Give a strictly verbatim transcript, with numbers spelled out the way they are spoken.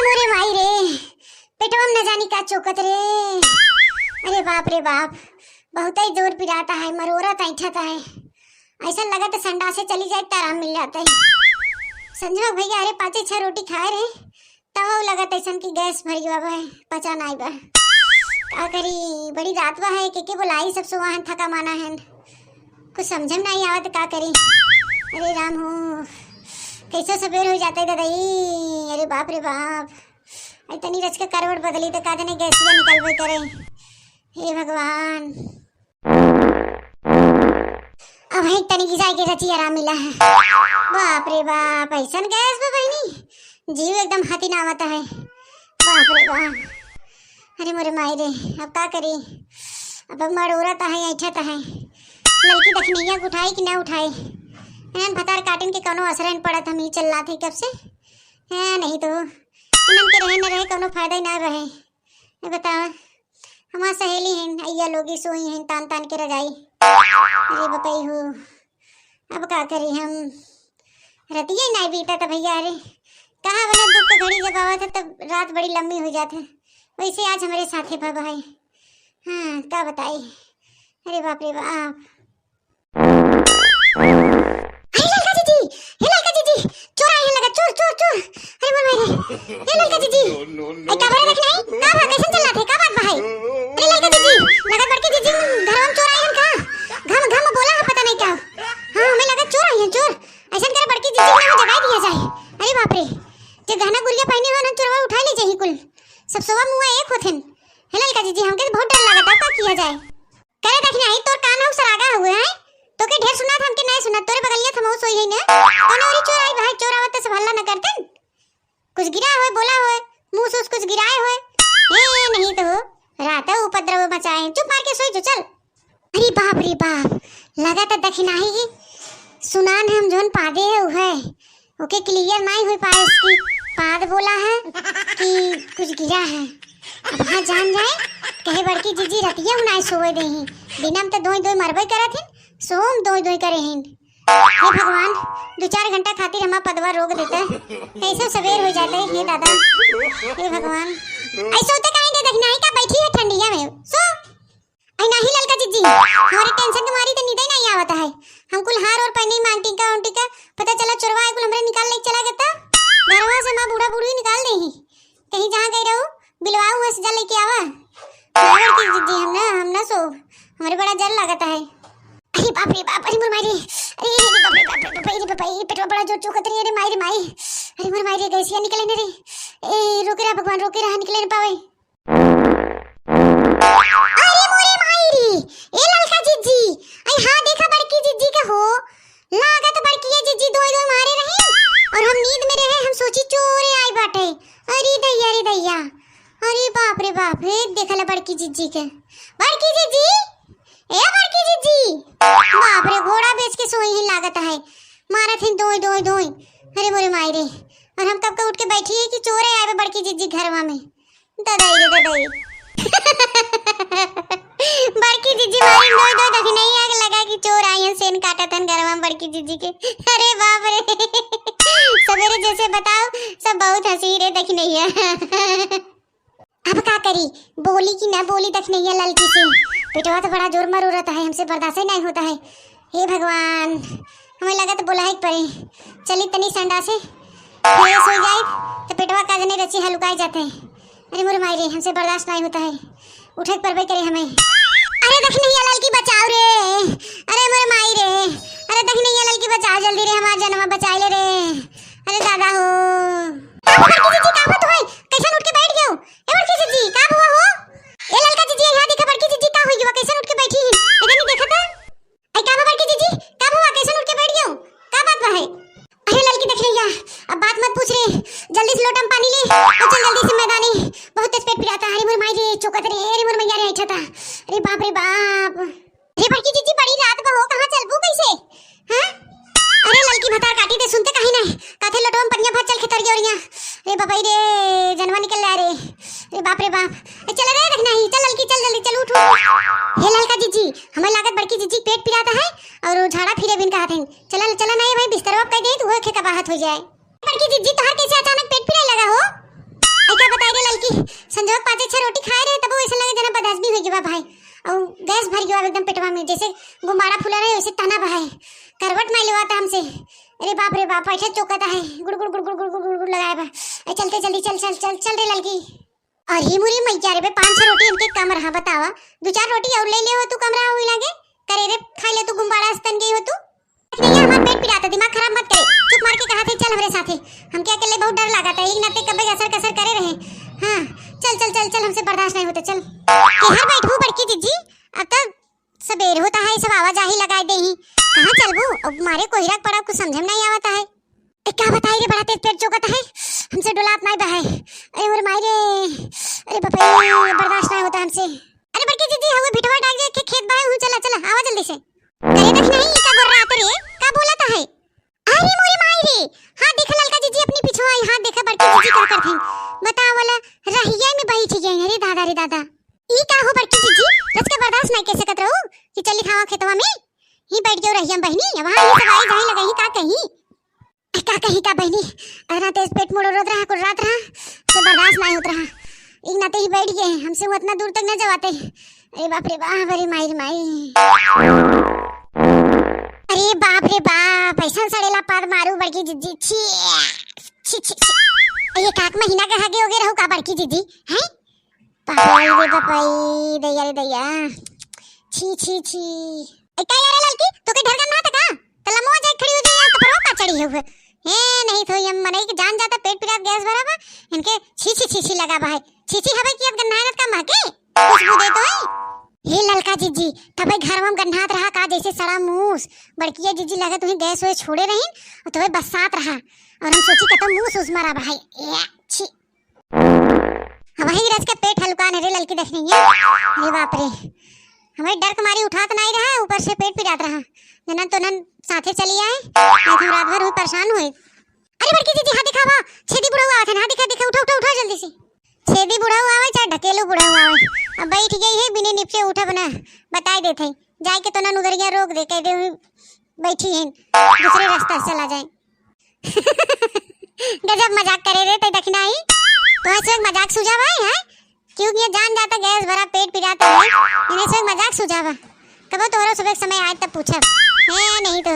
अरे माई रे, पेटवा में न जानी का चोकत रे। अरे बाप रे बाप, बहुतै जोर पिरात है, मरोरत ऐंठत है। ऐसा लगत संडासे चली जाए त आराम मिल जात है। संजवा भैया अरे पाँचे छह रोटी खाए रहे, तब लगत ऐसन कि गैस भर गया बा, पचा नाई बा। का करी, बड़ी रात बा है, के के बोलाई, सब सोवा हन, थका माना हन। कुछ समझ में नाई आवत का करी। अरे राम हो, कैसे सबेर हो जात है दादाई। अरे बाप रे बाप, अरे तनी रच के करवट बदली तो का जाने गैसिया निकलबे करे। हे भगवान, अब है तनी की जाए के रची आराम मिला है। बाप रे बाप, ऐसन गैस बा बहिनी, जीव एकदम हतिनावत है। बाप रे बाप, अरे मोरे माई रे, अब का करी? अब मरोरत है, ऐठत है। ललकी दखिनैया के उठाई कि ना उठाई? एनन भतार काटिन के कौनो असर न पड़त, हम ही चिल्लात है कब से। हैं, नहीं तो एनन के रहे न रहे, कौनो फायदा ही ना रहे। ए बतावा, हमार सहेली हैं, अइया लोगी सोई हैं, तान तान के रजाई। अरे बपई हो, अब का करी हम? रतिया ही नाई बीता था भैया। अरे कहाँ बना दुख के घड़ी जब आवत है तब रात बड़ी लंबी हो जात है। वैसे आज हमरे साथे बा भाई। हाँ, का बताई। अरे बाप रे बाप। अरे ललका जीजी, हे ललका जीजी, चोर आए हैं लगा, चोर, चोर, चोर। अरे मोर माई रे, हे ललका जीजी। ए, का बोला रखना है? का बा, कैसन चल रहा थे? का बात बा है? अरे ललका जीजी, लगा बड़की जीजी, घर में चोर आए हैं का? घम, घम बोला है, पता नहीं क्या। हाँ, हमें लगा चोर आए हैं, चोर। ऐसन करे बड़की जीजी के नाम जगाई दिया जाए। अरे बाप रे, जे गहना गुरिया पहने हो ना, चोरवा उठा ले जाही कुल। सब सोवा मुआ एक होथिन। हे ललका जीजी, हमके तो बहुत डर लगा था, का किया जाए? करे दखिनैया, तोर कान हम सरागा हुए हैं, तोके ढेर सुनात, हमके नहीं सुनात, तोरे बगलिया थमऊ सोई है ना। कौनो औरी चोर आई भाई, चोर आवत तो सब हल्ला न करतन। कुछ गिरा होए, बोला होए, मुंह से कुछ गिराए होए। ए, नहीं तो हो, रात उपद्रव मचाए हैं, चुप मार के सोई जो, चल। अरे बाप रे बाप, लगा तो दखिनैया ही सुनान हम जोन पादे है उहे। ओके clear नाई हुई पाए इसकी पाद बोला है कि कुछ गिरा है। अब हाँ जान जाए, कहे बड़की जीजी रतिया हूँ नाई सोवे देही, दिना में तो दोई दोई मरबे करत हिन, सोम दोई दोई करे हिन। हे भगवान, दो चार घंटा खातिर हमार पदवा रोक देता, कैसे सबेर हो जाते। हे दादा, हे भगवान, ऐसे होते काहे दे दखिनैया का बैठी है ठंडिया में, सो। आई नाही ललका जीजी, हमरे tension के मारी तो नींदे नहीं आवत है। हम कुल हार और पहने मांग टीका उन टीका, पता चला चोरवा कुल हमरे निकाल ले चला गता। घरवा से माँ बूढ़ा बूढ़ी निकाल देही। कहीं जहाँ गई रहू, बिलवा हुआ से जा लेके आवा। ना ललकी जीजी, हम ना, हम ना सो, हमरे बड़ा डर लागत है। अरे बाप रे बाप, अरे मोर माई रे, अरे रे बाप रे बाप रे बाप रे बाप, ये पेटवा बड़ा जोर चोकत रही, अरे माई रे माई, अरे मोर माई रे, गैसिया निकले ने रे, ए रोके रहा भगवान, रोके रहा, निकले न पावे। अरे मोरे माई रे, ए ललका जीजी, आई हाँ देखा बड़की जीजी के हो, लागत बड़की ये जीजी दोई दोई मारे रही और हम नींद में रहे, हम सोची चोरे आई बाटे। अरे दैया रे दैया, अरे बाप रे बाप रे, देखला बड़की जीजी के, बड़की जीजी, ए बड़की जीजी, बाप रे घोड़ा बेच के सोई ही लागत है, मारत ही दोई दोई दोई। अरे मोरे माई रे, और हम कब के उठ के बैठी है कि चोरे आवे बड़की जीजी घरवा में। ददाई रे ददाई। बड़की जीजी मारी दोई दोई दखिनैया के लगा कि चोर आई हैं, सेन काटत हन घरवा में बड़की जीजी के। अरे बाप रे। सबेरे जैसे बताओ, सब बहुत हंसी रे दखिनैया। अब का करी, बोली कि ना बोली दखिनैया ललकी से। पेटवा तो बड़ा जोर मरोरत है, हमसे बर्दाश्त ही नहीं होता है। हे भगवान, हमें लगत बोला है परे। चली तनी संडासे, fresh हो जाई, तो पेटवा का जने रची हलुकाई जाते हैं। अरे मोरे माई रे, हमसे बर्दाश्त नहीं होता है, उठे के परबे करे हमें। अरे दखिनैया ललकी बचाओ रे, अरे मोरे माई रे, अरे दखिनैया ललकी बचाओ जल्दी रे, हमार जनवा बचाई ले रे। अरे दादा हो। का बड़की जीजी, का बात होई? कैसन उठ के बैठ गयो? ए बड़की जीजी, का हुआ हो? ए ललका जीजी, यहाँ देखा बड़की जीजी, का हुई बा? कैसन उठ के बैठी है? इधर नहीं देखा था? ए का बा बड़की जीजी, का हुआ? कैसन उठ के बैठ गयो? का बात बा है? अरे ललकी दखिनैया, अब बात मत पूछ रे, जल्दी से लोटा में पानी ले और चल जल्दी से मैदाने, बहुत तेज पेट पिराता। अरे मोर माई रे, चोकत रे, अरे मोर मैया रे, ऐठा था। अरे बाप रे बाप। अरे बड़की जीजी, बड़ी रात बा हो, कहाँ चलबू कैसे? हाँ? अरे ललकी भतार काटी दे, सुनते कहीं नहीं। काथे लोटवा में पनिया भर चल खेतरिया ओरिया। अरे बाप रे, जनवा निकल रहा रे। अरे बाप रे बाप। ए, चल रे, देखना ही। चल ललकी, चल जल्दी, चल उठ, उठ, उठ। हे ललका जीजी, हमें लागत बड़की जीजी के पेट पिराता है और झाड़ा फिरे बिन कहत हैं। चला, चला नहीं भाई, बिस्तरवा पे कह दे, तू हो खेका बाहत हो जाए। बड़की जीजी, तोहार कैसे अचानक पेट पिराए लगा हो? संजोग पाँचे छह रोटी खाए रहे, तबो ऐसा लगे जना बदहजमी हो गया भाई। और गैस भर गया एकदम पेटवा में, जैसे गुब्बारा फूला रहे वैसे तना बहाए। करवट माई लेवाता हमसे। अरे बाप रे बाप, पैसा चौकता है, गुड़ गुड़ गुड़ गुड़ गुड़ गुड़ गुड़ गुड़ लगाए बा। ए, चलते जल्दी चल चल चल चल रे ललकी। अरे मुरी मैया रे बे, पाँच छह रोटी इनके कम रहा, बतावा। दो चार रोटी और ले ले हो तू कमरा हुई लागे। करे रे, खाई ले तू गुब्बारा स्तन गई हो तू। भैया, हमार पेट पिराता, दिमाग खराब मत करे। चुप मार के कहा थे, चल हमरे साथे। हमके अकेले बहुत डर लागत है, एक नाते कबे असर कसर करे रहे। हाँ, चल चल चल चल, हमसे बर्दाश्त नहीं होता, चल। केहर बैठबू बड़की जिज्जी, अब तो सबेर होता है, सब आवाजाही लगाए दे ही। कहाँ चलबू? अब मारे कोहिरा पड़ा, कुछ समझे में नहीं आवता है। ए, का बताई रे, बड़ा तेज पेट चोकत है, हमसे डोलात नहीं बहाए। अरे मोर माई रे, अरे बाप रे, बर्दाश्त नहीं होता हमसे। अरे बड़की जिज्जी, हवे भिटवा डाल दे, खे-, खेत बाहे हूँ, चला चला, आवा जल्दी से। करे देख नहीं, ई का गोर्रा आते रे, का बोलत है? अरे मोरे माई रे, हाँ देखा ललका जिज्जी अपनी पिछवा आई, हाँ देखा बड़की जिज्जी का करत है। बताओ वाला, रहिया में बैठ गई, अरे दादा रे दादा। ई का हो बड़की जिज्जी, रच के बर्दाश्त नहीं कर सकत रहू कि चली खावा खेतवा में? ही बैठ गयो रहिया में बहिनी, वहाँ ही सब आई जाए लगे ही का कहीं। का कही का बहिनी, अतना तेज पेट मोड़ो रोत रहा, कुर्रात रहा, से बर्दाश्त नहीं होत रहा। एक नाते ही बैठ गए, हमसे वो इतना दूर तक न जवाते। अरे बाप रे बाप, अरे माई रे माई। अरे बाप रे बाप, ऐसा सड़ेला पाद मारू बड़की जिज्जी, छी, छी, छी, छी। ये काक महीना के हगे होगे रहू का बड़की जिज्जी, हैं? पपाई रे पपाई, दैया रे दैया। छी, छी, छी। ए, का यार ललकी, तोके ढरका ना था का? त लमवा जाए खड़ी हो जाए, यहाँ कपड़वा का चढ़ी हुए। ए, नहीं तो ये मनई के जान जाता, पेट पिरात गैस भरा बा, इनके छी, छी, छी, छी लगा बा है। छी, छी हवे कि अब गन्हायत का महके? खुशबू दे तो है। हे ललका जिज्जी, तबे घरवा में गन्हात रहा का जैसे सड़ा मूस। बड़किया जिज्जी लगे तुही गैस वैस छोड़े रहीन, और तबे बसात रहा। और हम सोची कतो मूस उस मरा बा है। ए, छी। वही रच के पेट हलुकान है रे ललकी देखनी है। अरे बाप रे, हमें डर के मारी उठात नहीं रहा, ऊपर से पेट पिरात रहा। ननन तो नन साथे चली आए, आज हम रात भर हुई परेशान हुए। अरे बड़की जिज्जी, हाँ दिखावा, छेदी बुढ़ऊ आवत है ना, हाँ दिखा, दिखा, उठा, उठा, उठा जल्दी से। छेदी बुढ़ऊ आवे चाहे ढकेलू बुढ़ऊ आवे, अब बैठ गई है, बिने निपटे उठब ना, बताई देत है। जाए के तो नन उधरिया रोक दे, कह दे बैठी है, दूसरे रास्ता से चला जाए। गजब मजाक करे रे, ते दखिनाही। तोहे से मजाक सूझा भाई, हैं? क्यों ये जान जाता गैस भरा पेट पिराता है, इन्हें से मजाक सूझा बा। कबो तोहरो सुबह के समय आए तब पूछब। हैं, नहीं तो।